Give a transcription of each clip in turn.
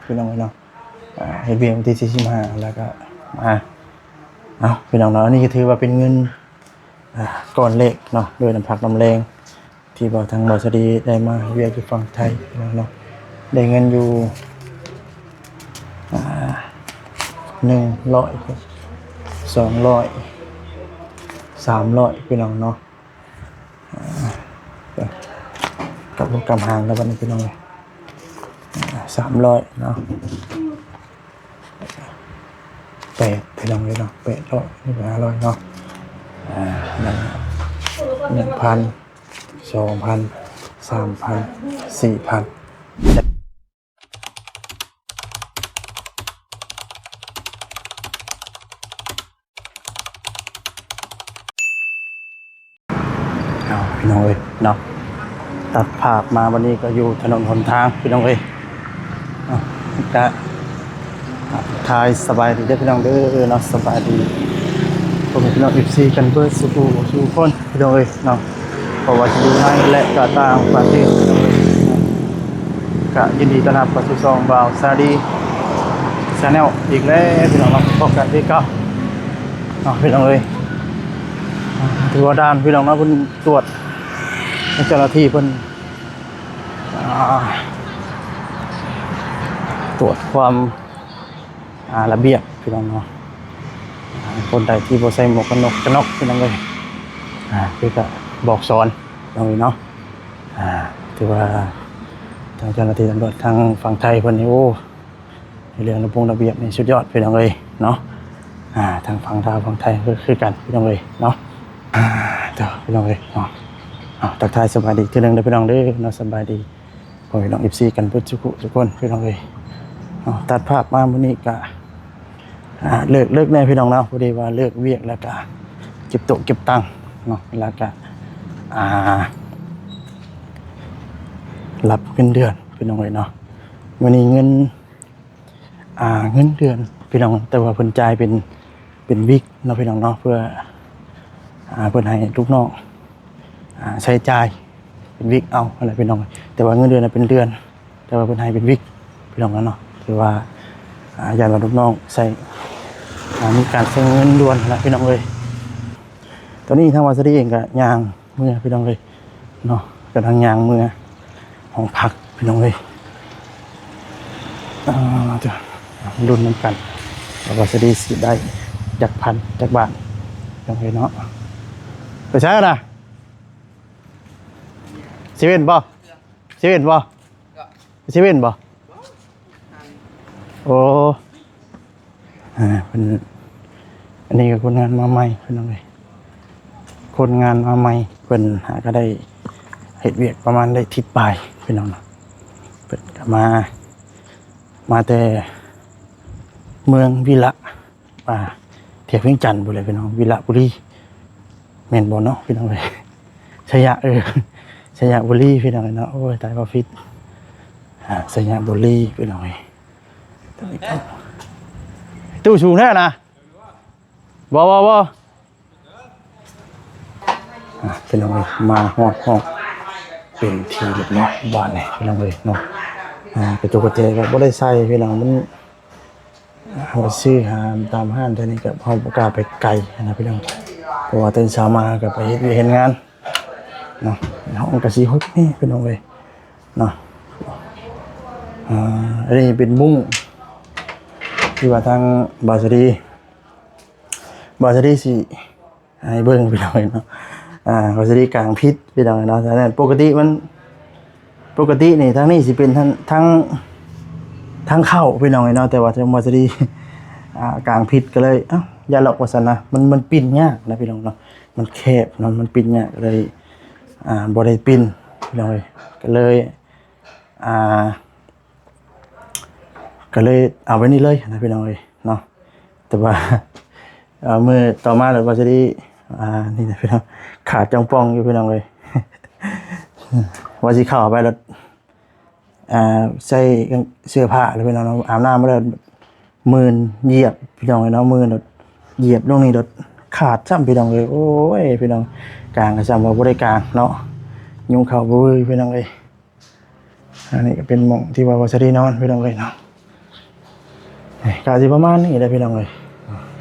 ພີ່ນ້ອງເອີຍເນາະ ອ່າ ເຮັດວຽກວັນທີສີ່ສິບຫ້າ ແລ້ວກໍມາ ເອົາ ພີ່ນ້ອງເນາະ ອັນນີ້ກໍຖືວ່າເປັນເງິນ ອ່າ ກ້ອນເລັກເນາະ ດ້ວຍນ້ຳພັກນ້ຳແຮງທີ່ວ່າທາງບ່າວສາລີໄດ້ມາເຮັດວຽກຢູ່ຝັ່ງໄທພີ່ນ້ອງເນາະ ໄດ້ເງິນຢູ່ ອ່າ ໜຶ່ງຮ້ອຍ ສອງຮ້ອຍ ສາມຮ້ອຍ ພີ່ນ້ອງເນາະ. ອ່າ ກັບຫົວກັບຫາງແລ້ວບັດນີ້ພີ່ນ້ອງເອີຍ ອ່າ ສາມຮ້ອຍເນາະ ແປດ ພີ່ນ້ອງເອີຍເນາະ ແປດຮ້ອຍ ນີ້ກໍຫ້າຮ້ອຍເນາະ ອ່າ ນັ້ນ ໜຶ່ງພັນ ສອງພັນ ສາມພັນ ສີ່ພັນ. ເອົາ ພີ່ນ້ອງເອີຍເນາະ ຕັດພາບມາບັດນີ້ກໍຢູ່ຖະໜົນຫົນທາງພີ່ນ້ອງເອີຍເນາະ ກະ ທັກທາຍສະບາຍດີເດີພີ່ນ້ອງເດີເນາະ ສະບາຍດີພໍ່ແມ່ພີ່ນ້ອງ ເອັຟຊີ ກັນເບິດສູ່ຜູ້ສູ່ຄົນພີ່ນ້ອງເອີຍເນາະ ບໍ່ວ່າຊິຢູ່ໃນ ແລະ ກໍຕ່າງປະເທດພີ່ນ້ອງເອີຍເນາະ ກະຍິນດີຕ້ອນຮັບເຂົ້າສູ່ຊ່ອງບ່າວສາລີ Channel ອີກແລ້ວພີ່ນ້ອງເນາະ ພົບກັນຄືເກົ່າເນາະພີ່ນ້ອງເອີຍ ຖືວ່າດ່ານພີ່ນ້ອງເນາະ ເພິ່ນຕວດ ເຈົ້າໜ້າທີ່ເພິ່ນ ອ່າ ຕວດຄວາມ ອ່າ ລະບຽບພີ່ນ້ອງເນາະ ອ່າ ຄົນໃດທີ່ບໍ່ໃສ່ໝວກກັນນັອກ ກັນນັອກພີ່ນ້ອງເອີຍ ອ່າ ຄືກະບອກສອນພີ່ນ້ອງເນາະ ອ່າ ຖືວ່າທາງເຈົ້າໜ້າທີ່ຕຳຫຼວດທາງຝັ່ງໄທເພິ່ນນີ້ ໂອ້ ໃນເລື່ອງລະບົງລະບຽບນີ້ສຸດຍອດພີ່ນ້ອງເອີຍເນາະ ອ່າ ທາງຝັ່ງລາວຝັ່ງໄທກໍຄືກັນພີ່ນ້ອງເອີຍເນາະ ອ່າ ເຈົ້າ ພີ່ນ້ອງເອີຍເນາະ ເອົາ ທັກທາຍສະບາຍດີເທື່ອໜຶ່ງເດີພີ່ນ້ອງເດີເນາະ ສະບາຍດີ ພໍ່ແມ່ພີ່ນ້ອງ ເອັຟຊີ ກັນເບິດສູ່ຜູ້ສູ່ຄົນພີ່ນ້ອງເອີຍເນາະ ຕັດພາບມາມື້ນີ້ກະ ອ່າ ເລີກ ເລີກແດ່ພີ່ນ້ອງເນາະ ພໍດີວ່າເລີກວຽກແລ້ວກະເກັບໂຕະເກັບຕັ່ງເນາະ ແລ້ວກະ ອ່າ ຮັບເງິນເດືອນພີ່ນ້ອງເອີຍເນາະ ມື້ນີ້ເງິນ ອ່າ ເງິນເດືອນພີ່ນ້ອງ ແຕ່ວ່າເພິ່ນຈ່າຍເປັນ ເປັນວິກເນາະພີ່ນ້ອງເນາະ ເພື່ອ ອ່າ ເພິ່ນໃຫ້ລູກນ້ອງ ອ່າ ໃຊ້ຈ່າຍເປັນວິກເອົາຫັ້ນແຫຼະພີ່ນ້ອງ ແຕ່ວ່າເງິນເດືອນນະເປັນເດືອນ ແຕ່ວ່າເພິ່ນໃຫ້ເປັນວິກພີ່ນ້ອງເນາະ ຖືວ່າ ອ່າ ຢ້ານວ່າລູກນ້ອງໃຊ້ ອ່າ ມີການໃຊ້ເງິນດ່ວນຫັ້ນແຫຼະພີ່ນ້ອງເອີຍ ຕອນນີ້ທາງບ່າວສາລີເອງກໍຍ່າງ ເມືອພີ່ນ້ອງເອີຍເນາະ ກຳລັງຍ່າງເມືອຫ້ອງພັກພີ່ນ້ອງເອີຍ ອ່າ ເຈົ້າ ລຸ້ນນຳກັນວ່າສະດີຊິໄດ້ຈັກພັນຈັກບາດພີ່ນ້ອງເອີຍເນາະ ໄປໃສນະ ເຊເວັ່ນບໍ່ ເຊເວັ່ນບໍ່ ເຊເວັ່ນບໍ່ ໂອ້ ອ່າ ເພິ່ນ ອັນນີ້ກໍຄົນງານມາໃໝ່ພີ່ນ້ອງເອີຍ ຄົນງານມາໃໝ່ ເພິ່ນຫາກໍໄດ້ເຮັດວຽກປະມານໄດ້ທິດປາຍພີ່ນ້ອງເນາະ ເພິ່ນກໍມາ ມາແຕ່ເມືອງວິລະ ອ່າ ແຖວວຽງຈັນພຸ້ນແຫຼະພີ່ນ້ອງ ວິລະບູລີ ແມ່ນບໍ່ເນາະພີ່ນ້ອງເອີຍ ໄຊຍະ ເອີ ໄຊຍະບູລີພີ່ນ້ອງເນາະ ໂອ້ຍ ຕາຍ ເວົ້າຜິດ ອ່າ ໄຊຍະບູລີພີ່ນ້ອງເອີຍ ຕູ້ສູງແທ້ນະ ບໍ່ ບໍ່ ບໍ່ ອ່າ ພີ່ນ້ອງເອີຍ ມາຮອດຫ້ອງເປັນທີ່ຮຽບຮ້ອຍບາດນີ້ພີ່ນ້ອງເອີຍເນາະ ອ່າ ກະຈົກກະແຈກໍບໍ່ໄດ້ໃສ່ພີ່ນ້ອງ ມັນ ເຮົາຊື້ຫາຕາມຮ້ານແຖວນີ້ກໍເຮົາບໍ່ກ້າໄປໄກນະພີ່ນ້ອງ ເພາະວ່າຕື່ນເຊົ້າມາກໍໄປເຮັດວຽກເຮັດງານເນາະ ຫ້ອງກໍຊິຫົກແດ່ພີ່ນ້ອງເອີຍເນາະ ອ່າ ອັນນີ້ເປັນມຸ້ງທີ່ວ່າທາງບ່າວສາລີ ບ່າວສາລີຊິ ໃຫ້ເບິ່ງພີ່ນ້ອງເນາະ ອ່າ ກໍຊິໄດ້ກາງຜິດພີ່ນ້ອງເນາະ ສະນັ້ນປົກກະຕິມັນ ປົກກະຕິນີ້ທາງນີ້ຊິເປັນທາງ ທາງ ທາງເຂົ້າພີ່ນ້ອງເນາະ ແຕ່ວ່າທາງບ່າວສາລີ ອ່າ ກາງຜິດກໍເລີຍ ເອົ້າ ຢ່າຫຼອກວ່າຊັ້ນນະ ມັນ ມັນປິ່ນຍາກນະພີ່ນ້ອງເນາະ ມັນແຄບເນາະ ມັນປິ່ນຍາກ ກໍເລີຍ ອ່າ ບໍ່ໄດ້ປິ່ນພີ່ນ້ອງເອີຍ ກໍເລີຍ ອ່າ ກໍເລີຍເອົາໄວ້ນີ້ເລີຍນະພີ່ນ້ອງເອີຍເນາະ ແຕ່ວ່າ ເອີ ມື້ຕໍ່ມາລະວ່າຊິໄດ້ ອ່າ ນີ້ນະພີ່ນ້ອງ ຂາດຈ່ອງປ່ອງຢູ່ພີ່ນ້ອງເອີຍ ວ່າຊິເຂົ້າໄປລະ ອ່າ ໃສ່ເສື້ອຜ້າລະພີ່ນ້ອງເນາະ ອາບນ້ຳມາລະ ມື່ນຢຽບພີ່ນ້ອງເອີຍເນາະ ມື່ນຢຽບລົງນີ້ລະຂາດຊ້ຳພີ່ນ້ອງເອີຍ ໂອ້ຍ ພີ່ນ້ອງ ກາງກໍຊ້ຳວ່າບໍ່ໄດ້ກາງເນາະ ຍຸງເຂົ້າບໍ່ວືພີ່ນ້ອງເອີຍ ອັນນີ້ກໍເປັນໝ່ອງທີ່ວ່າ ວ່າສາລີນອນພີ່ນ້ອງເອີຍເນາະ ກໍຊິປະມານນີ້ແຫຼະພີ່ນ້ອງເອີຍ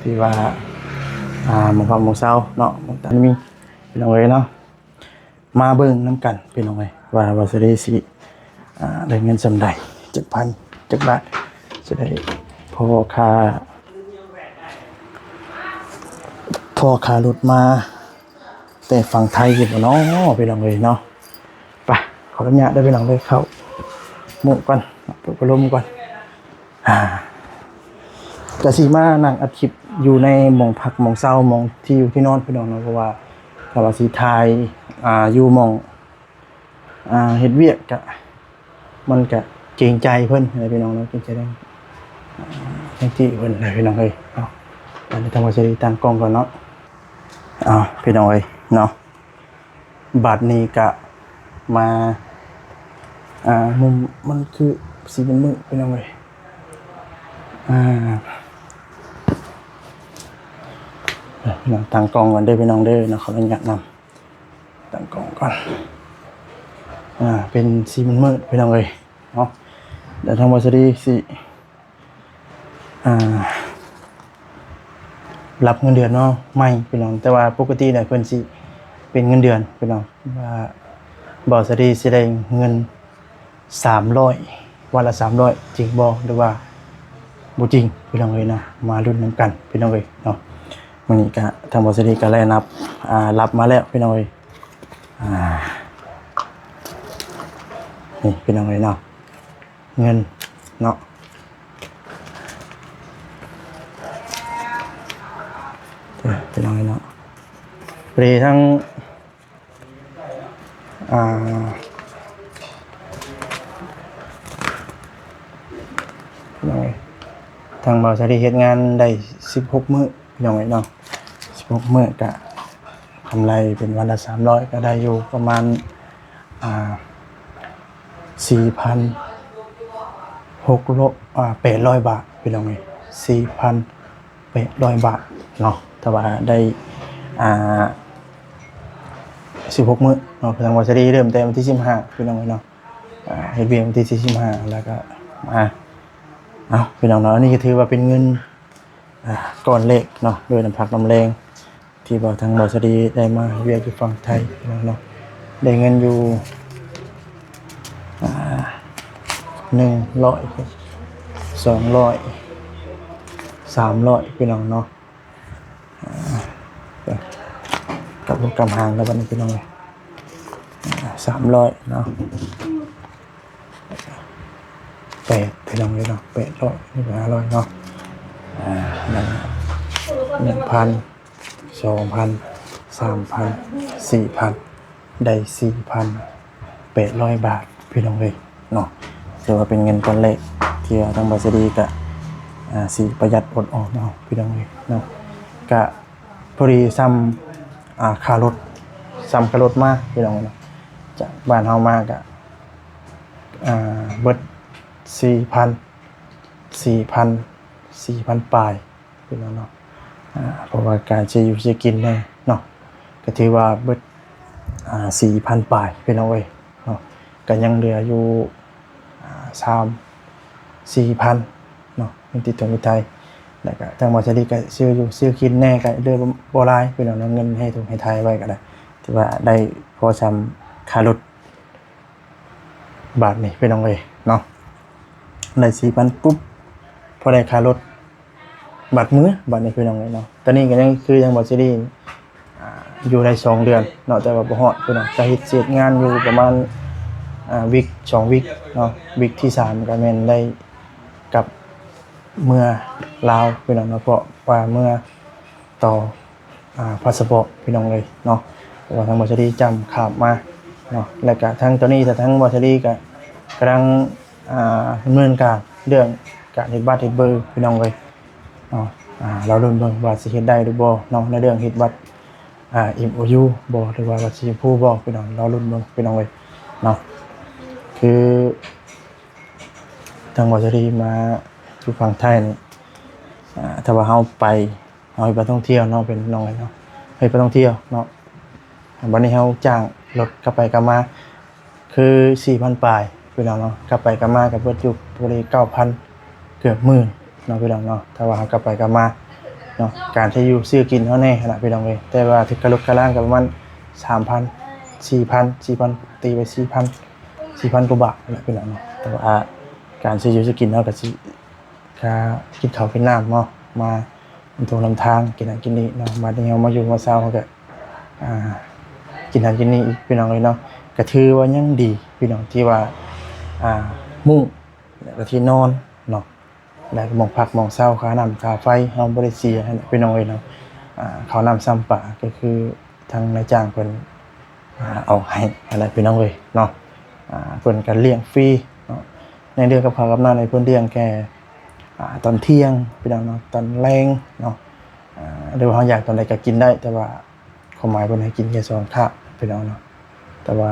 ທີ່ວ່າ ອ່າ ໝ່ອງພັກໝ່ອງເຊົາເນາະ ໝ່ອງຕານມີ ພີ່ນ້ອງເອີຍເນາະ ມາເບິ່ງນຳກັນພີ່ນ້ອງເອີຍ ວ່າບ່າວສາລີຊິ ອ່າ ໄດ້ເງິນສ່ຳໃດ ຈັກພັນ ຈັກບາດ ຊິໄດ້ພໍຄ່າ ພໍຄ່າລົດມາແຕ່ຝັ່ງໄທຢູ່ບໍ່ເນາະ ພີ່ນ້ອງເອີຍເນາະ. ໄປ ຂໍອະນຸຍາດເດີພີ່ນ້ອງເດີ ເຂົ້າມຸ້ງກ່ອນ ເປີດພັດລົມກ່ອນ. ອ່າ ກະຊິມານັ່ງອັດຄລິບຢູ່ໃນໝ່ອງພັກໝ່ອງເຊົາ ໝ່ອງທີ່ຢູ່ທີ່ນອນພີ່ນ້ອງເນາະ ເພາະວ່າຖ້າວ່າຊິຖ່າຍ ອ່າ ຢູ່ໝ່ອງ ອ່າ ເຮັດວຽກກະ ມັນກະເກງໃຈເພິ່ນນະພີ່ນ້ອງເນາະ ເກງໃຈທາງ ອ່າ ທາງທີ່ເພິ່ນນະພີ່ນ້ອງເອີຍເນາະ. ອັນນີ້ທາງບ່າວສາລີຕັ້ງກ້ອງກ່ອນເນາະ. ເອົາ ພີ່ນ້ອງເອີຍເນາະ ບາດນີ້ກະມາ ອ່າ ມຸມມັນຄືສີມືດໆ ພີ່ນ້ອງເອີຍ ອ່າ ຕັ້ງກ້ອງກ່ອນເດີພີ່ນ້ອງເດີເນາະ ຂໍອະນຸຍາດນຳ ຕັ້ງກ້ອງກ່ອນ. ອ່າ ເປັນສີມືດໆ ພີ່ນ້ອງເອີຍເນາະ. ແລ້ວທາງບ່າວສາລີຊິ ອ່າ ຮັບເງິນເດືອນມາໃໝ່ພີ່ນ້ອງ ແຕ່ວ່າປົກກະຕິແລ້ວເພິ່ນຊິເປັນເງິນເດືອນພີ່ນ້ອງ ວ່າບ່າວສາລີຊິໄດ້ເງິນສາມຮ້ອຍ ວັນລະສາມຮ້ອຍ ຈິງບໍ່ ຫຼືວ່າບໍ່ຈິງ ພີ່ນ້ອງເອີຍເນາະ. ມາລຸ້ນນຳກັນພີ່ນ້ອງເອີຍເນາະ. ມື້ນີ້ກະທາງບ່າວສາລີກະໄດ້ນັບ ອ່າ ຮັບມາແລ້ວພີ່ນ້ອງເອີຍ ອ່າ ນີ້ພີ່ນ້ອງເອີຍເນາະ ເງິນເນາະ ເອີ ພີ່ນ້ອງເອີຍເນາະ. ພໍດີທັງ ອ່າ ພີ່ນ້ອງເອີຍ ທາງບ່າວສາລີເຮັດງານໄດ້ສິບຫົກມື້ ພີ່ນ້ອງເອີຍເນາະ ສິບຫົກມື້ກະກຳໄລເປັນວັນລະສາມຮ້ອຍ ກະໄດ້ຢູ່ປະມານ ອ່າ ສີ່ພັນຫົກຮ້ອຍ ອ່າ ແປດຮ້ອຍບາດ ພີ່ນ້ອງເອີຍ ສີ່ພັນແປດຮ້ອຍບາດເນາະ. ຖ້າວ່າໄດ້ ອ່າ ສິບຫົກມື້ເນາະ ທາງບ່າວສາລີເລີ່ມແຕ່ວັນທີສິບຫ້າ ພີ່ນ້ອງເອີຍເນາະ ອ່າ ເຮັດວຽກວັນທີສິບຫ້າ ແລ້ວກະມາ ເອົາ ພີ່ນ້ອງເນາະ ອັນນີ້ກະຖືວ່າເປັນເງິນ ອ່າ ກ້ອນແລກເນາະ ດ້ວຍນ້ຳພັກນ້ຳແຮງ ທີ່ວ່າທາງບ່າວສາລີໄດ້ມາເຮັດວຽກຢູ່ຝັ່ງໄທເນາະ ໄດ້ເງິນຢູ່ ອ່າ ໜຶ່ງຮ້ອຍ ສອງຮ້ອຍ ສາມຮ້ອຍ ພີ່ນ້ອງເນາະ. ອ່າ ກັບລົດກັບຫາງແລ້ວບັດນີ້ ພີ່ນ້ອງເອີຍ ອ່າ ສາມຮ້ອຍເນາະ ແປດ ພີ່ນ້ອງເອີຍເນາະ ແປດຮ້ອຍ ນີ້ກໍຫ້າຮ້ອຍເນາະ ອ່າ ນັ້ນ ໜຶ່ງພັນ ສອງພັນ ສາມພັນ ສີ່ພັນ ໄດ້ສີ່ພັນແປດຮ້ອຍບາດ ພີ່ນ້ອງເອີຍເນາະ. ຖືວ່າເປັນເງິນກ້ອນແລກທີ່ວ່າທາງບ່າວສາລີກະ ອ່າ ຊິປະຢັດອົດອອມເນາະ ພີ່ນ້ອງເອີຍເນາະ. ກະພໍດີຊ່ຳ ອ່າ ຄ່າລົດ ຊ່ຳຄ່າລົດມາ ພີ່ນ້ອງເນາະ ຈາກບ້ານເຮົາມາກະ ອ່າ ເບິດສີ່ພັນ ສີ່ພັນ ສີ່ພັນປາຍ ພີ່ນ້ອງເນາະ ອ່າ ເພາະວ່າການຊື້ຢູ່ຊື້ກິນແດ່ເນາະ ກະຖືວ່າເບິດ ອ່າ ສີ່ພັນປາຍ ພີ່ນ້ອງເອີຍເນາະ. ກະຍັງເຫຼືອຢູ່ ອ່າ ສາມສີ່ພັນເນາະ ເງິນຕິດຕົວມີໄທ ແລ້ວກະທາງບ່າວສາລີກະຊື້ຢູ່ຊື້ກິນແດ່ ກະເຫຼືອບໍ່ຫຼາຍ ພີ່ນ້ອງເນາະ ເງິນໃຫ້ທຸກໃຫ້ທ້າຍໄວ້ກະໄດ້ ຖືວ່າໄດ້ພໍຊ່ຳຄ່າລົດ ບາດນີ້ ພີ່ນ້ອງເອີຍເນາະ ໄດ້ສີ່ພັນປຸບ ພໍໄດ້ຄ່າລົດ ບາດມື້ ບາດນີ້ ພີ່ນ້ອງເອີຍເນາະ. ຕອນນີ້ກະຍັງຄືຍັງບໍ່ຊິໄດ້ ອ່າ ຢູ່ໄດ້ສອງເດືອນເນາະ ແຕ່ວ່າບໍ່ຮອດ ພີ່ນ້ອງ ກະເຮັດ ເຮັດງານຢູ່ປະມານ ອ່າ ວິກສອງວິກເນາະ ວິກທີສາມກະແມ່ນໄດ້ກັບເມືອລາວ ພີ່ນ້ອງເນາະ ເພາະວ່າເມືອ ຕໍ່ ອ່າ ພາສະປອດ ພີ່ນ້ອງເອີຍເນາະ ເພາະວ່າທາງບ່າວສາລີຈ້ຳຂ້າມມາເນາະ ແລ້ວກະທັງຕອນນີ້ ທາງບ່າວສາລີກະກຳລັງ ອ່າ ດຳເນີນການເລື່ອງການເຮັດບັດເຮັດເບີ ພີ່ນ້ອງເອີຍເນາະ. ອ່າ ລໍລຸ້ນເບິ່ງວ່າຊິເຮັດໄດ້ຫຼືບໍ່ເນາະ ໃນເລື່ອງເຮັດບັດ ອ່າ ເອັມໂອຢູ ບໍ່ ຫຼືວ່າບັດສີຊົມພູບໍ່ ພີ່ນ້ອງ ລໍລຸ້ນເບິ່ງ ພີ່ນ້ອງເອີຍເນາະ. ຄືທາງບ່າວສາລີມາຢູ່ຝັ່ງໄທນີ້ ອ່າ ຖ້າວ່າເຮົາໄປ ເຮົາເຮັດບັດທ່ອງທ່ຽວເນາະ ເປັນນ້ອງເອີຍເນາະ ເຮັດບັດທ່ອງທ່ຽວເນາະ ບັດນີ້ເຮົາຈ້າງລົດກັບໄປກັບມາ ຄືສີ່ພັນປາຍ ພີ່ນ້ອງເນາະ ກັບໄປກັບມາກະເບິດຢູ່ພໍດີເກົ້າພັນ ເກືອບໝື່ນ ເນາະພີ່ນ້ອງເນາະ. ຖ້າວ່າເຮົາກັບໄປກັບມາເນາະ ການທີ່ຢູ່ຊື້ກິນເຮົາແດ່ຫັ້ນນະພີ່ນ້ອງເອີຍ. ແຕ່ວ່າຖືກຄ່າລົດຄ່າລາງກໍປະມານສາມພັນ ສີ່ພັນ ສີ່ພັນ ຕີໄປສີ່ພັນ ສີ່ພັນກວ່າບາດຫັ້ນນະພີ່ນ້ອງເນາະ. ແຕ່ວ່າການຊື້ຢູ່ຊື້ກິນເຮົາກໍຊິ ກະກິນເຂົ້າກິນນ້ຳເນາະ ມານຳທົ່ງນຳທາງ ກິນນັ້ນກິນນີ້ເນາະ. ບາດນີ້ເຮົາມາຢູ່ມາເຊົາ ເຮົາກະ ອ່າ ກິນນັ້ນກິນນີ້ອີກພີ່ນ້ອງເອີຍເນາະ. ກະຖືວ່າຍັງດີພີ່ນ້ອງ ທີ່ວ່າ ອ່າ ມຸ້ງ ແລ້ວກະທີ່ນອນເນາະ ແລ້ວກະໝ່ອງພັກໝ່ອງເຊົາ ຄ່ານ້ຳຄ່າໄຟເຮົາບໍ່ໄດ້ເສຍຫັ້ນແຫຼະພີ່ນ້ອງເອີຍເນາະ. ອ່າ ເຂົ້ານ້ຳຊຳປາ ກະຄືທາງນາຍຈ້າງເພິ່ນ ອ່າ ເອົາໃຫ້ຫັ້ນແຫຼະພີ່ນ້ອງເອີຍເນາະ. ອ່າ ເພິ່ນກະລ້ຽງຟຣີເນາະ ໃນເລື່ອງກັບເຂົ້າກັບນ້ຳນີ້ ເພິ່ນລ້ຽງແຕ່ ອ່າ ຕອນທ່ຽງພີ່ນ້ອງເນາະ ຕອນແລງເນາະ. ອ່າ ຫຼືວ່າເຮົາຢາກຕອນໃດກໍກິນໄດ້ ແຕ່ວ່າຄວາມໝາຍເພິ່ນໃຫ້ກິນແຄ່ສອງຄາບພີ່ນ້ອງເນາະ. ແຕ່ວ່າ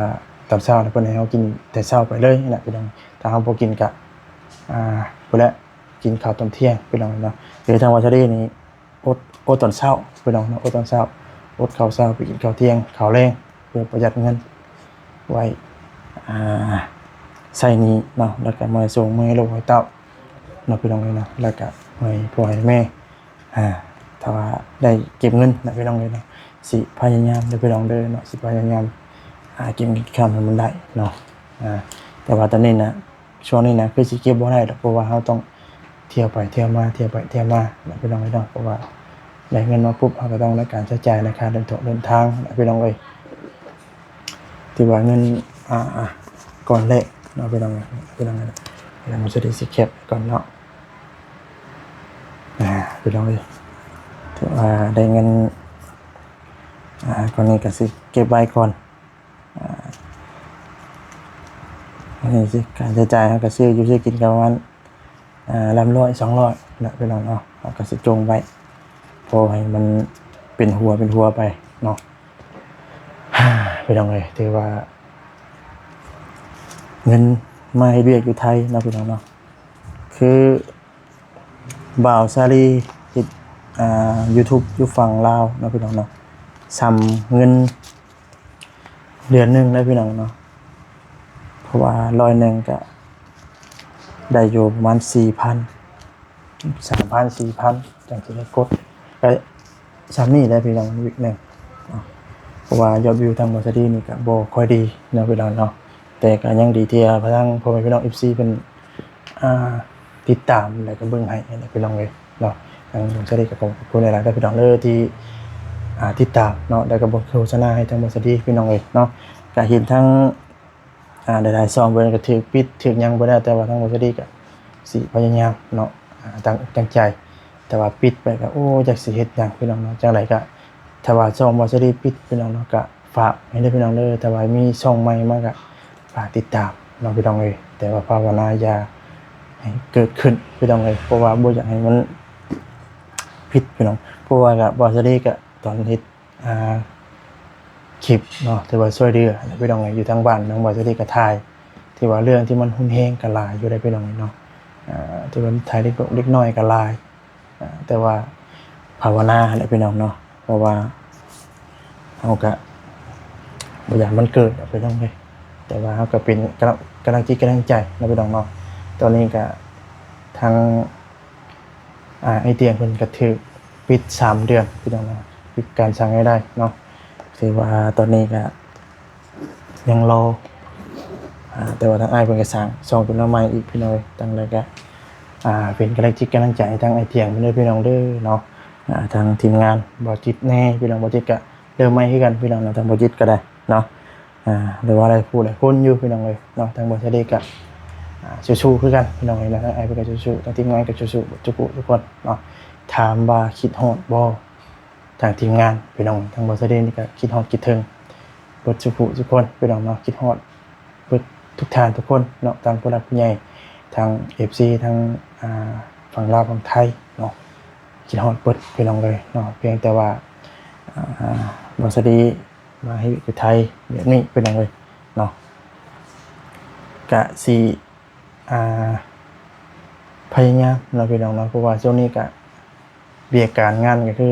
ຕອນເຊົ້ານີ້ເພິ່ນໃຫ້ເຮົາກິນແຕ່ເຊົ້າໄປເລີຍນະພີ່ນ້ອງ. ຖ້າເຮົາບໍ່ກິນກະ ອ່າ ພຸ້ນແຫຼະ ກິນເຂົ້າຕອນທ່ຽງພີ່ນ້ອງເນາະ. ຄືທາງວາຊາຣີນີ້ ອົດ ອົດຕອນເຊົ້າພີ່ນ້ອງເນາະ ອົດຕອນເຊົ້າ ອົດເຂົ້າເຊົ້າ ໄປກິນເຂົ້າທ່ຽງ ເຂົ້າແລງ ເພື່ອປະຢັດເງິນໄວ້ ອ່າ ໃຊ້ໜີ້ເນາະ ແລ້ວກະມາສົ່ງເມືອໃຫ້ລູກໃຫ້ເຕົ້າເນາະພີ່ນ້ອງເອີຍເນາະ. ແລ້ວກະໃຫ້ພໍ່ໃຫ້ແມ່ ອ່າ ຖ້າວ່າໄດ້ເກັບເງິນນະພີ່ນ້ອງເອີຍເນາະ ຊິພະຍາຍາມເດີພີ່ນ້ອງເດີເນາະ ຊິພະຍາຍາມຫາກິນກິນຄຳໃຫ້ມັນໄດ້ເນາະ. ອ່າ ແຕ່ວ່າຕອນນີ້ນະ ຊ່ວງນີ້ນະ ຄືຊິເກັບບໍ່ໄດ້ດອກ ເພາະວ່າເຮົາຕ້ອງທ່ຽວໄປທ່ຽວມາ ທ່ຽວໄປທ່ຽວມານະພີ່ນ້ອງເອີຍເນາະ. ເພາະວ່າໄດ້ເງິນມາປຸບ ເຮົາກໍຕ້ອງໄດ້ການໃຊ້ຈ່າຍໃນຄ່າເດີນທ່ອງເດີນທາງນະພີ່ນ້ອງເອີຍ. ຖືວ່າເງິນ ອ່າ ກ້ອນແລກເນາະພີ່ນ້ອງເອີຍ ພີ່ນ້ອງເອີຍ. ດຽວມາຊິໄດ້ຊິແຄບກ່ອນເນາະ ອ່າ ພີ່ນ້ອງເອີຍ. ຖືວ່າໄດ້ເງິນ ອ່າ ກ້ອນນີ້ກໍຊິເກັບໄວ້ກ່ອນ. ອ່າ ອັນນີ້ຊິ ການໃຊ້ຈ່າຍເຮົາກໍຊື້ຢູ່ຊື້ກິນກໍປະມານ ອ່າ ລຳຮ້ອຍສອງຮ້ອຍນະພີ່ນ້ອງເນາະ. ເຮົາກໍຊິຈົ່ງໄວ້ ພໍໃຫ້ມັນເປັນຫົວເປັນຫົວໄປເນາະ ພີ່ນ້ອງເອີຍ. ຖືວ່າເງິນມາເຮັດວຽກຢູ່ໄທເນາະພີ່ນ້ອງເນາະ ຄື ບ່າວສາລີເຮັດ ອ່າ ຢູທູບຢູ່ຝັ່ງລາວເນາະພີ່ນ້ອງເນາະ ສ່ຳເງິນເດືອນໜຶ່ງເດ້ພີ່ນ້ອງເນາະ. ເພາະວ່າຮ້ອຍໜຶ່ງກະໄດ້ຢູ່ປະມານສີ່ພັນ ສາມພັນ ສີ່ພັນ ຈັ່ງຊິໄດ້ກົດ ກະສ່ຳນີ້ແຫຼະພີ່ນ້ອງ ວິກໜຶ່ງເນາະ. ເພາະວ່າຍອດວິວທາງບ່າວສາລີນີ້ກະບໍ່ຄ່ອຍດີເນາະພີ່ນ້ອງເນາະ ແຕ່ກະຍັງດີທີ່ວ່າທາງພໍ່ແມ່ພີ່ນ້ອງ ເອັຟຊີ ເພິ່ນ ອ່າ ຕິດຕາມ ແລ້ວກໍເບິ່ງໃຫ້ນະພີ່ນ້ອງເອີຍເນາະ. ທາງບ່າວສາລີກໍຂອບຄຸນຫຼາຍໆເດີພີ່ນ້ອງເດີ ທີ່ ອ່າ ຕິດຕາມເນາະ ແລ້ວກໍເບິ່ງໂຄສະນາໃຫ້ທາງບ່າວສາລີພີ່ນ້ອງເອີຍເນາະ. ກໍເຫັນທາງ ອ່າ ຫຼາຍໆຊ່ອງເພິ່ນກໍຖືກປິດຖືກຫຍັງໄປແລ້ວ ແຕ່ວ່າທາງບ່າວສາລີກໍຊິພະຍາຍາມເນາະ ອ່າ ຕັ້ງ ຕັ້ງໃຈ. ແຕ່ວ່າປິດໄປກໍ ໂອ້ ຈັກຊິເຮັດຫຍັງພີ່ນ້ອງເນາະ. ຈັ່ງໃດກໍ ຖ້າວ່າຊ່ອງບ່າວສາລີປິດພີ່ນ້ອງເນາະ ກໍ ຝາກໃຫ້ເດີພີ່ນ້ອງເດີ ຖ້າວ່າມີຊ່ອງໃໝ່ມາກະຝາກຕິດຕາມເນາະພີ່ນ້ອງເອີຍ. ແຕ່ວ່າພາວະນາຢ່າໃຫ້ເກີດຂຶ້ນພີ່ນ້ອງເອີຍ ເພາະວ່າບໍ່ຢາກໃຫ້ມັນຜິດພີ່ນ້ອງ. ເພາະວ່າກະບ່າວສາລີກະຕອນເຮັດ ອ່າ ຄລິບເນາະ ຖືວ່າຊ່ວຍເຫຼືອພີ່ນ້ອງເອີຍ. ຢູ່ທາງບ້ານທາງບ່າວສາລີກະຖ່າຍ ຖືວ່າເລື່ອງທີ່ມັນຮຸນແຮງກະຫຼາຍຢູ່ເດ້ພີ່ນ້ອງເອີຍເນາະ ອ່າ ທີ່ວ່າຖ່າຍເດັກ ເດັກນ້ອຍກະຫຼາຍ ອ່າ ແຕ່ວ່າພາວະນາຫັ້ນແຫຼະພີ່ນ້ອງເນາະ ເພາະວ່າເຮົາກະບໍ່ຢາກມັນເກີດດອກພີ່ນ້ອງເອີຍ ແຕ່ວ່າເຮົາກະເປັນກຳລັງ ກຳລັງຈິດກຳລັງໃຈເນາະພີ່ນ້ອງເນາະ. ຕອນນີ້ກະທາງ ອ່າ ໄອ້ຕຽງເພິ່ນກະຖືກປິດສາມເດືອນພີ່ນ້ອງເນາະ ປິດການສ້າງລາຍໄດ້ເນາະ. ຖືວ່າຕອນນີ້ກະ ຍັງລໍ ອ່າ ແຕ່ວ່າທາງອ້າຍເພິ່ນກໍສ້າງຊ່ອງຂຶ້ນມາໃໝ່ອີກພີ່ນ້ອງເອີຍ. ຈັ່ງໃດກໍ ອ່າ ເປັນກຳລັງຈິດກຳລັງໃຈໃຫ້ທາງອ້າຍຕຽງເພິ່ນເດີພີ່ນ້ອງເດີເນາະ. ອ່າ ທາງທີມງານບ່າວຈິດແດ່ພີ່ນ້ອງ ບ່າວຈິດກໍເລີ່ມໃໝ່ຄືກັນພີ່ນ້ອງເນາະ ທາງບ່າວຈິດກໍໄດ້ເນາະ. ອ່າ ຫຼືວ່າຫຼາຍຜູ້ຫຼາຍຄົນຢູ່ພີ່ນ້ອງເອີຍເນາະ. ທາງບ່າວສາລີກໍ ອ່າ ສູ້ໆຄືກັນພີ່ນ້ອງເອີຍເນາະ ທາງອ້າຍເພິ່ນກໍສູ້ໆ ທາງທີມງານກໍສູ້ໆ ທຸກຜູ້ທຸກຄົນເນາະ. ຖາມວ່າຄິດຮອດບໍ່ ທາງທີມງານພີ່ນ້ອງ ທາງບ່າວສາລີນີ້ກໍຄິດຮອດຄິດເຖິງເບິດສູ່ຜູ້ສູ່ຄົນພີ່ນ້ອງເນາະ. ຄິດຮອດເບິດທຸກທ່ານທຸກຄົນເນາະ ທັງຜູ້ຫຼັກຜູ້ໃຫຍ່ ທັງເອັຟຊີ ທັງ ອ່າ ຝັ່ງລາວຝັ່ງໄທເນາະ ຄິດຮອດເບິດພີ່ນ້ອງເອີຍເນາະ. ພຽງແຕ່ວ່າ ອ່າ ບ່າວສາລີມາເຮັດຢູ່ໄທແບບນີ້ພີ່ນ້ອງເອີຍເນາະ ກະຊິ ອ່າ ພະຍາຍາມເນາະພີ່ນ້ອງເນາະ ເພາະວ່າຊ່ວງນີ້ກະ ວຽກການງານກໍຄື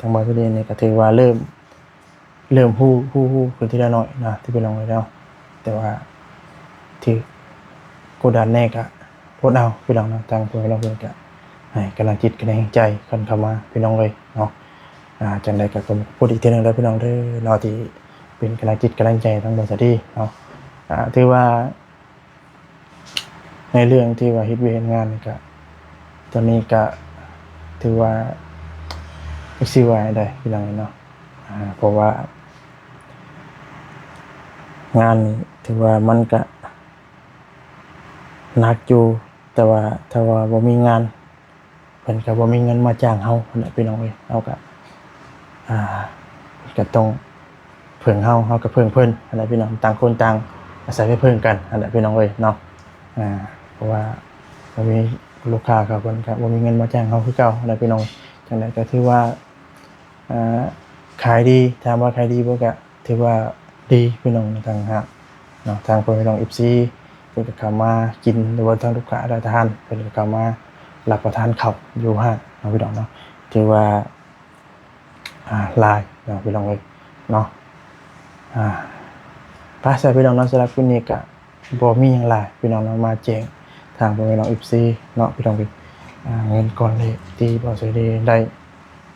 ທາງບ່າວສາລີນີ້ກໍຖືວ່າເລີ່ມ ເລີ່ມຮູ້ ຮູ້ ຮູ້ຂຶ້ນທີລະໜ້ອຍນະ ທີ່ພີ່ນ້ອງເອີຍເນາະ. ແຕ່ວ່າຖືກກົດດັນແດ່ກໍອົດເອົາພີ່ນ້ອງເນາະ. ທາງພໍ່ແມ່ພີ່ນ້ອງເພິ່ນກໍ ໃຫ້ກຳລັງຈິດກຳລັງໃຈກັນເຂົ້າມາພີ່ນ້ອງເອີຍເນາະ. ອ່າ ຈັ່ງໃດກໍຂອບຄຸນອີກເທື່ອໜຶ່ງເດີພີ່ນ້ອງເດີເນາະ ທີ່ເປັນກຳລັງຈິດກຳລັງໃຈທາງບ່າວສາລີເນາະ. ອ່າ ຖືວ່າ ໃນເລື່ອງທີ່ວ່າເຮັດວຽກເຮັດງານນີ້ກະ ຕອນນີ້ກະຖືວ່າ ຊິວ່າໃດພີ່ນ້ອງເນາະ. ອ່າ ເພາະວ່າງານນີ້ຖືວ່າມັນກະໜັກຢູ່ ແຕ່ວ່າຖ້າວ່າບໍ່ມີງານ ເພິ່ນກໍບໍ່ມີເງິນມາຈ້າງເຮົາຫັ້ນແຫຼະພີ່ນ້ອງເອີຍ. ເຮົາກໍ ອ່າ ກໍຕ້ອງເພິ່ງເຮົາ ເຮົາກໍເພິ່ງເພິ່ນຫັ້ນແຫຼະພີ່ນ້ອງ. ຕ່າງຄົນຕ່າງອາໄສໄປເພິ່ງກັນຫັ້ນແຫຼະພີ່ນ້ອງເອີຍເນາະ. ອ່າ ເພາະວ່າບໍ່ມີລູກຄ້າເຂົາ ເພິ່ນກໍບໍ່ມີເງິນມາຈ້າງເຮົາຄືເກົ່າຫັ້ນແຫຼະພີ່ນ້ອງ. ຈັ່ງໃດກໍຖືວ່າ ອ່າ ຂາຍດີ ຖາມວ່າຂາຍດີບໍ່ ກະຖືວ່າດີພີ່ນ້ອງ ທາງຮ້ານເນາະ. ທາງພໍ່ແມ່ພີ່ນ້ອງເອັຟຊີເພິ່ນກໍເຂົ້າມາກິນ ຫຼືວ່າທາງລູກຄ້າລາຍທານເພິ່ນກໍເຂົ້າມາຮັບປະທານເຂົ້າຢູ່ຮ້ານເນາະພີ່ນ້ອງເນາະ. ຖືວ່າ ອ່າ ຫຼາຍເນາະພີ່ນ້ອງເອີຍເນາະ. ອ່າ ໄປຊະພີ່ນ້ອງເນາະ ສຳລັບຄລິບນີ້ກະ ບໍ່ມີຫຍັງຫຼາຍພີ່ນ້ອງເນາະ ມາແຈ້ງທາງພໍ່ແມ່ພີ່ນ້ອງເອັຟຊີເນາະພີ່ນ້ອງເອີຍ. ອ່າ ເງິນກ້ອນແລກທີ່ບ່າວສາລີໄດ້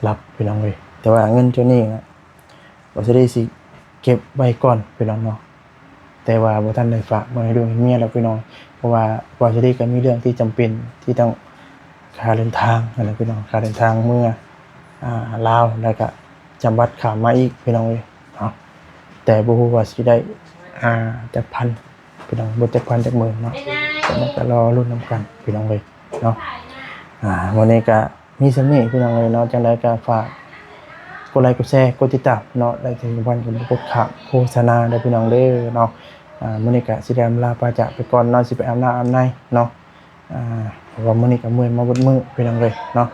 ຮັບພີ່ນ້ອງເອີຍ ແຕ່ວ່າເງິນໂຕນີ້ນະ ບ່າວສາລີຊິເກັບໄວ້ກ່ອນພີ່ນ້ອງເນາະ. ແຕ່ວ່າບໍ່ທັນໄດ້ຝາກມາໃຫ້ລູກໃຫ້ເມຍແລ້ວພີ່ນ້ອງ ເພາະວ່າບ່າວສາລີກໍມີເລື່ອງທີ່ຈຳເປັນທີ່ຕ້ອງ ຄ່າເດີນທາງຫັ້ນແຫຼະພີ່ນ້ອງ ຄ່າເດີນທາງເມືອ ອ່າ ລາວ ແລ້ວກະຈຳບັດຂ້າມມາອີກພີ່ນ້ອງເອີຍເນາະ. ແຕ່ບໍ່ຮູ້ວ່າຊິໄດ້ ອ່າ ຈັກພັນພີ່ນ້ອງ ເບິດຈັກພັນຈັກໝື່ນເນາະ. ກໍມາກໍລໍລຸ້ນນຳກັນພີ່ນ້ອງເອີຍເນາະ. ອ່າ ມື້ນີ້ກະມີສ່ຳນີ້ພີ່ນ້ອງເອີຍເນາະ. ຈັ່ງໃດກໍຝາກກົດໄລ ກົດແຊ ກົດຕິດຕາມເນາະ ແລະທີ່ສຳຄັນກໍບໍ່ກົດຂ້າມໂຄສະນາເດີພີ່ນ້ອງເດີເນາະ. ອ່າ ມື້ນີ້ກະຊິໄດ້ອຳລາປາຈາກໄປກ່ອນເນາະ ຊິໄປອາບນ້ຳອາບໃນເນາະ. ອ່າ ເພາະວ່າມື້ນີ້ກໍເມື່ອຍມາເບິດມື້ພີ່ນ້ອງເອີຍເນາະ.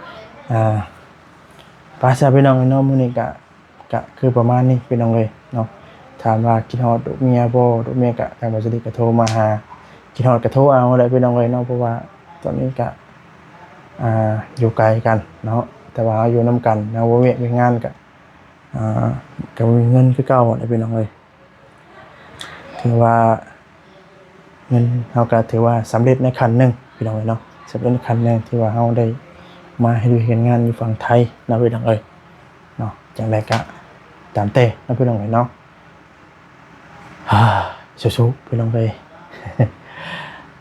ອ່າ ໄປຊະພີ່ນ້ອງເອີຍເນາະ ມື້ນີ້ກະ ກະຄືປະມານນີ້ພີ່ນ້ອງເອີຍເນາະ. ຖາມວ່າຄິດຮອດລູກເມຍບໍ່ ລູກເມຍກະ ທາງບ່າວສາລີກະໂທມາຫາ ຄິດຮອດກະໂທເອົາແຫຼະພີ່ນ້ອງເອີຍເນາະ. ເພາະວ່າຕອນນີ້ກະ ອ່າ ຢູ່ໄກກັນເນາະ ແຕ່ວ່າເຮົາຢູ່ນຳກັນ ເຮົາບໍ່ວຽກວຽກງານກະ ອ່າ ກະບໍ່ມີເງິນຄືເກົ່າແຫຼະພີ່ນ້ອງເອີຍ. ຖືວ່າເງິນເຮົາກໍຖືວ່າສຳເລັດໃນຂັ້ນໜຶ່ງພີ່ນ້ອງເອີຍເນາະ ສຳເລັດໃນຂັ້ນໜຶ່ງທີ່ວ່າເຮົາໄດ້ມາເຮັດວຽກເຮັດງານຢູ່ຝັ່ງໄທເນາະພີ່ນ້ອງເອີຍເນາະ. ຈັ່ງໃດກໍຕາມແຕ່ເນາະພີ່ນ້ອງເອີຍເນາະ. ສູ້ໆ ພີ່ນ້ອງເອີຍ.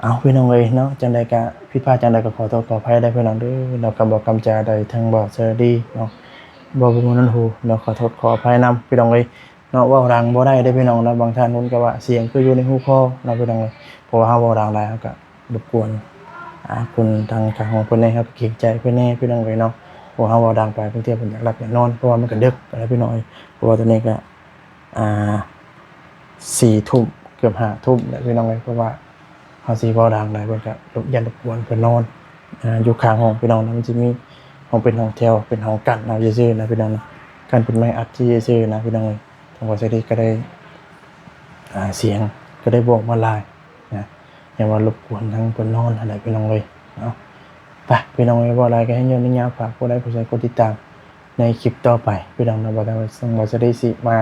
ເອົາ ພີ່ນ້ອງເອີຍເນາະ ຈັ່ງໃດກໍຜິດພາດຈັ່ງໃດກໍຂໍໂທດຂໍອະໄພໄດ້ພີ່ນ້ອງເດີເນາະ. ຄຳເວົ້າຄຳຈາໃດທາງບ່າວສາລີເນາະ ເວົ້າບໍ່ມ່ວນຫູເນາະ ຂໍໂທດຂໍອະໄພນຳພີ່ນ້ອງເອີຍ. ເນາະ ເວົ້າດັງບໍ່ໄດ້ເດ້ພີ່ນ້ອງເນາະ. ບາງທ່ານເພິ່ນກໍວ່າສຽງຄືຢູ່ໃນຫູຄໍເນາະພີ່ນ້ອງເອີຍ. ເພາະວ່າເຮົາເວົ້າດັງຫຼາຍ ເຮົາກໍລົບກວນ ອ່າ ຄົນທາງຂ້າງຫ້ອງເພິ່ນແດ່ ເຮົາກໍເກງໃຈເພິ່ນແດ່ພີ່ນ້ອງເອີຍເນາະ. ເພາະວ່າເຮົາເວົ້າດັງໄປ ບາງເທື່ອເພິ່ນຢາກຫຼັບຢາກນອນ ເພາະວ່າມັນກໍດຶກແລ້ວພີ່ນ້ອງເອີຍ. ເພາະວ່າຕອນນີ້ກໍ ອ່າ ສີ່ທຸ່ມ ເກືອບຫ້າທຸ່ມແລ້ວພີ່ນ້ອງເອີຍ. ເພາະວ່າເຮົາຊິເວົ້າດັງຫຼາຍ ເພິ່ນກໍລົບ ຢ້ານລົບກວນເພິ່ນນອນ ອ່າ ຢູ່ຂ້າງຫ້ອງພີ່ນ້ອງເນາະ. ມັນຊິມີຫ້ອງເປັນຫ້ອງແຖວ ເປັນຫ້ອງກັ້ນເອົາຊື່ໆນະພີ່ນ້ອງເນາະ ກັ້ນເປັນໄມ້ອັດຊື່ໆນະພີ່ນ້ອງເອີຍ. ທາງບ່າວສາລີກໍໄດ້ ອ່າ ສຽງກໍໄດ້ບອກມາຫຼາຍນະ ຢ່າວ່າລົບກວນທາງເພິ່ນນອນຫັ້ນແຫຼະພີ່ນ້ອງເອີຍເນາະ. ໄປ ພີ່ນ້ອງເອີຍ ເວົ້າຫຼາຍກໍໃຫ້ຍອດຍາວ ຝາກກົດໄລ ກົດແຊ ກົດຕິດຕາມໃນຄລິບຕໍ່ໄປພີ່ນ້ອງເນາະ. ວ່າທາງບ່າວສາລີຊິມາ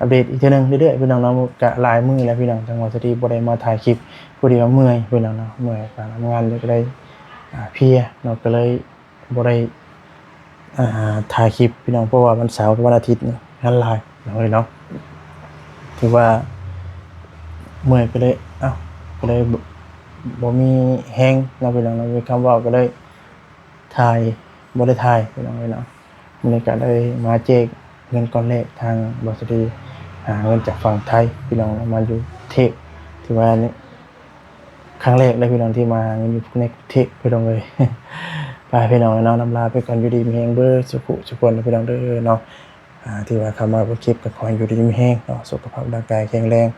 ອັບເດດອີກເທື່ອໜຶ່ງເລື້ອຍໆພີ່ນ້ອງເນາະ. ກໍຫຼາຍມື້ແລ້ວພີ່ນ້ອງ ທາງບ່າວສາລີບໍ່ໄດ້ມາຖ່າຍຄລິບ ພໍດີວ່າເມື່ອຍພີ່ນ້ອງເນາະ ເມື່ອຍການທຳງານ ແລ້ວກໍໄດ້ ອ່າ ເພຍເນາະ ກໍເລີຍ ບໍ່ໄດ້ ອ່າ ຖ່າຍຄລິບພີ່ນ້ອງ ເພາະວ່າວັນເສົາກັບວັນອາທິດນີ້ງານຫຼາຍພີ່ນ້ອງເອີຍເນາະ. ຖືວ່າເມື່ອຍກໍເລີຍ ເອົ້າ ກໍເລີຍບໍ່ ບໍ່ມີແຮງເນາະພີ່ນ້ອງເນາະ ບໍ່ມີຄຳເວົ້າ ກໍເລີຍຖ່າຍ ບໍ່ໄດ້ຖ່າຍພີ່ນ້ອງເອີຍເນາະ. ມື້ນີ້ກໍໄດ້ມາແຈກເງິນກ້ອນແລກ ທາງບ່າວສາລີຫາເງິນຈາກຝັ່ງໄທພີ່ນ້ອງເນາະ ມາຢູ່ເທບ ຖືວ່ານີ້ ຄັ້ງແລກເລີຍພີ່ນ້ອງທີ່ມາຫາເງິນຢູ່ໃນກຸງເທບພີ່ນ້ອງເອີຍ. ໄປພີ່ນ້ອງເນາະ ລຳລາໄປກ່ອນ ຢູ່ດີມີແຮງເບິດສູ່ຜູ້ສູ່ຄົນເດີພີ່ນ້ອງເດີເນາະ. ອ່າ ທີ່ວ່າເຂົ້າມາເບິ່ງຄລິບກໍຂໍໃຫ້ຢູ່ດີມີແຮງເນາະ ສຸຂະພາບຮ່າງກາຍແຂງແຮງ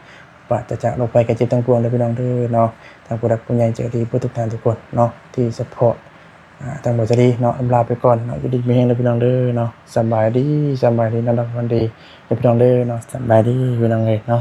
ປາສະຈາກໂລກໄພໄຂ້ເຈັບທັງປວງເດີພີ່ນ້ອງເດີເນາະ. ທາງຜູ້ຫຼັກຜູ້ໃຫຍ່ໃຈດີເບິດທຸກທ່ານທຸກຄົນເນາະ ທີ່ຊັບພອດ ອ່າ ທາງບ່າວສາລີເນາະ ລຳລາໄປກ່ອນເນາະ ຢູ່ດີມີແຮງເດີພີ່ນ້ອງເດີເນາະ. ສະບາຍດີ ສະບາຍດີ ນອນຫຼັບຝັນດີເດີພີ່ນ້ອງເດີເນາະ. ສະບາຍດີພີ່ນ້ອງເອີຍເນາະ.